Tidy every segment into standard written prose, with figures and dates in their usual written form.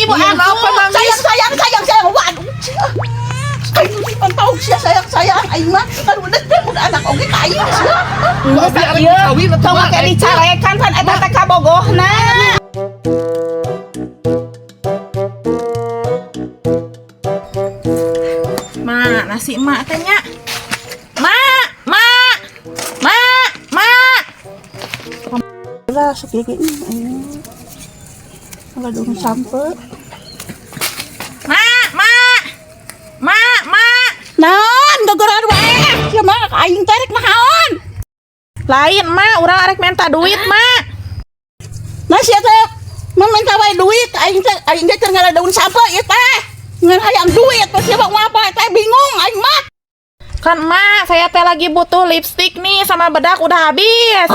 ibu Iya, aku. kenapa nangis? Sayang, sayang, sayang, sayang. Waduh, sia. Aing pantau sia, sayang, sayang. Aing mah kan udah teh anak oge ka aing sia. Geus Abi arek ieu. kawin atuh, Tong Mak. make dicarekan, pan eta teh kabogohna. Ma, nasi emak teh nya. Ma, ma, ma, ma. Lah, sakieu ge aing. Ngaladung sampe. Ma, ma. Ma, ma. Naon gogoran wae? Sia mah ka aing teh rek naon? Lain, Ma, urang arek minta duit, Ma. Nah, sia teh mah minta wae duit, aing teh keur ngala daun sampe ieu teh. Ngan hayang duit, terus sia mah ngapa teh, bingung aing mah. Kan, Ma, saya teh lagi butuh lipstick nih sama bedak udah habis.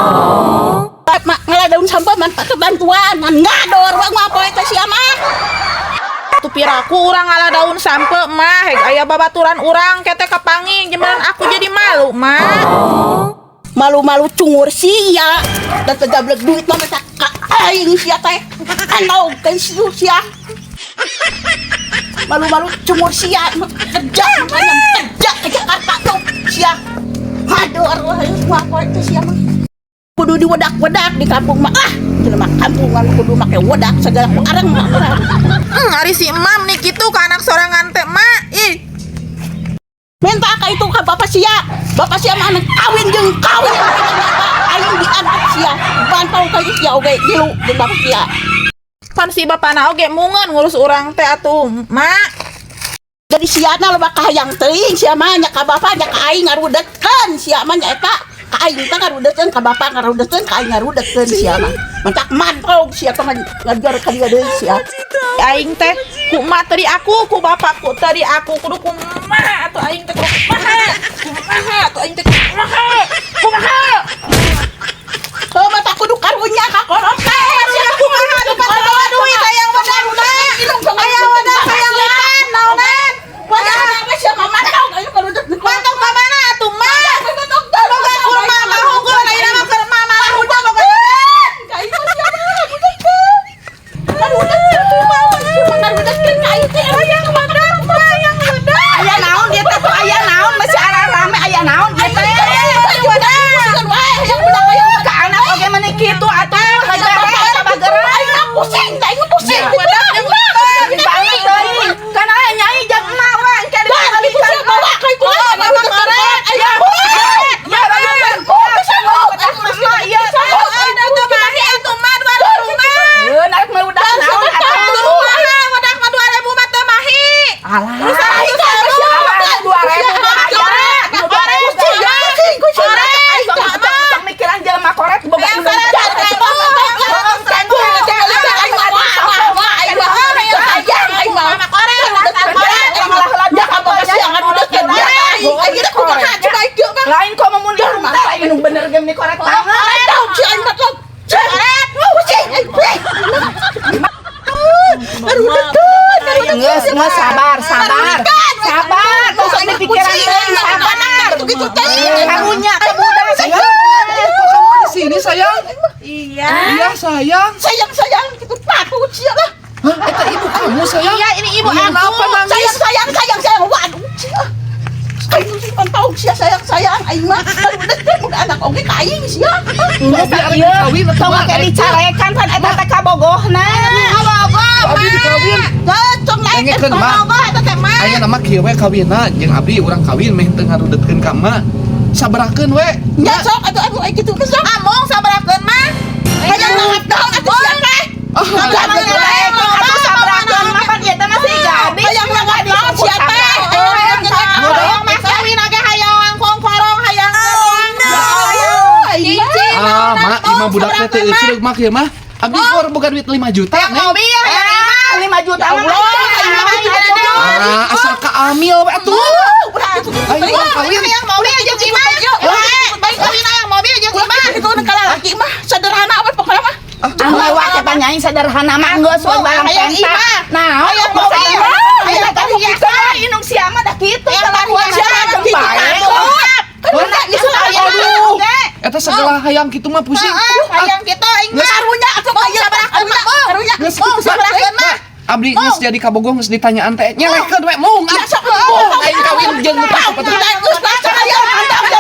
Mak ngala daun sampe manfaat bantuan, ngan ngador wae ngapa teh sia mah. Tuh piraku urang ngala daun sampe, Ma, heg aya babaturan urang kete kapanggih, gimana aku jadi malu, Ma. Malu-malu cungur sia. Dan tegablek duit mah minta ka aing sia teh. Anu kan sia. Malu-malu cungur sia, kerja hayang kerja ke Jakarta tuh sia. Aduh, arwah ngapa teh sia mah. Kudu diwedak-wedak di kampung mah, ah. Jelema kampungan kudu make wedak segala ku areng mah urang. Ari si emam nih gitu ke anak sorangan teh, Ma. Ih. Minta ka itu ka bapak sia. Bapak sia mah kawin jeung kawin. Aing diangkat sia. Bantau ka sia oge gilu jeung bapak sia. Pan si bapana oge mungeun ngurus urang teh atuh, Ma. Jadi siana loba kahayang teuing sia mah, nya ka bapak nya ka aing ngarudetkeun sia mah, nya eta ka aing teh ngarudetkeun, ka bapak ngarudetkeun, ka aing ngarudetkeun sia mah. Mentak mantog sia teh ngajar ka dia deui sia. Aing teh ku emak tadi aku, ku bapakku tadi aku, kudu kumaha atuh aing teh, kudu kumaha? Kumaha atuh aing teh, kumaha? Kumaha? Heuh, mata kudu karunya ka kolot teh sia. Kumaha atuh, pan teu bawa duit, hayang wedak, Ma. Hayang wedak, hayang lipan, naonan? Wadah apa sia mah mantog aing karudet. Mantog ka mana atuh, Ma? Boga kurma mah hungkul, ayeuna mah keur mah malah hungkul boga duit. Ka aing mah sia mah ngarudetkeun. Ngarudetkeun kumaha sia mah, ngarudetkeun ka aing teh. Hayang wedak, Ma, hayang wedak. Aya naon dia teh tuh, aya naon masih rame, aya naon dia teh? Ka anak oge meni kitu atuh, dibere sabageura. Pusing, aing pusing. Wedak jeung lipan. Banget teuing. Kan aya nyai jeung emak we engke dibalikan. Bawa ka itu. Oh, bawa koret. Ya, ya, emak ieu. Ada tuh mahi atuh, Ma, 2000 mah. Heuh, naik mah udah naon atuh. Kumaha wedak mah 2000 mah teu mahi. Alah. Terus 100.000. 2000 mah aya. 2000. Koret. Tong mikiran jelema koret boga Yang indung. 100.000. 100.000. Lain kok memun indung teh, indung bener ge meni koret banget. Geus, geus, sabar, sabar. Sabar, tong sok dipikiran teuing, sabar. Karunya ka budak. Kok kamu di sini, sayang? Iya. Iya, sayang. Sayang, sayang gitu takut sia lah. Hah, eta ibu kamu, sayang? Iya, ini ibu Iya, aku. kenapa nangis? Sayang, sayang, sayang, sayang. Waduh, sia. Aing pantau sia, sayang, sayang. Aing mah ngarudetkeun anak oge ka aing sia. Geus Abi arek ieu. dikawin atuh, Tong Ma. make dicarekan, pan eta teh kabogohna. Abi dikawin. Cocok naik. Dengekeun, Ma. Kabogoh eta teh, Ma. Aya nama kieu we kawinna jeung abdi, urang kawin meh teu ngarudetkeun ka emak. Sabarakeun we. Nya sok atuh, atuh aing kitu mah sok. Among sabarakeun, Ma. Hayang banget naon atuh sia teh? Ah, Atuh sabarakeun mah, pan ieu teh masih gadis. Hayang banget naon sia teh? Hayang mah kawin oge hayang langkung korong, hayang gerang. Cincin. Ah, mak, imah budak teh teu euceuk mah kieu mah. Abdi kor boga duit 5 juta, Hayang Neng. mobil, hayang imah. 5 juta mah. Ah, asal ka amil we atuh. Ayo urang kawin. Hayang mobil jeung imah. Baik kawin hayang mobil jeung imah. Itu kalau laki mah sederhana apa pokoknya mah. Ah, mewah teh nyai, sederhana mah geus we barang Hayang penta. imah. Nah, Hayang mobil. Hayang perhiasan. Indung sia mah dah kitu kelakuan Sia sia kitu bae. Kan geus Aduh. Eta segala hayang kitu mah pusing. Heeh, hayang kitu aing mah. Karunya atuh Mau sabarakeun mah, Bung. Karunya. Geus Bung, sabarakeun mah. Abdi geus jadi kabogoh, geus ditanyaan teh nyelehkeun we, mung ah. Ya, sok. Mung aing kawin jeung nu pas. Geus lah, saya mantap.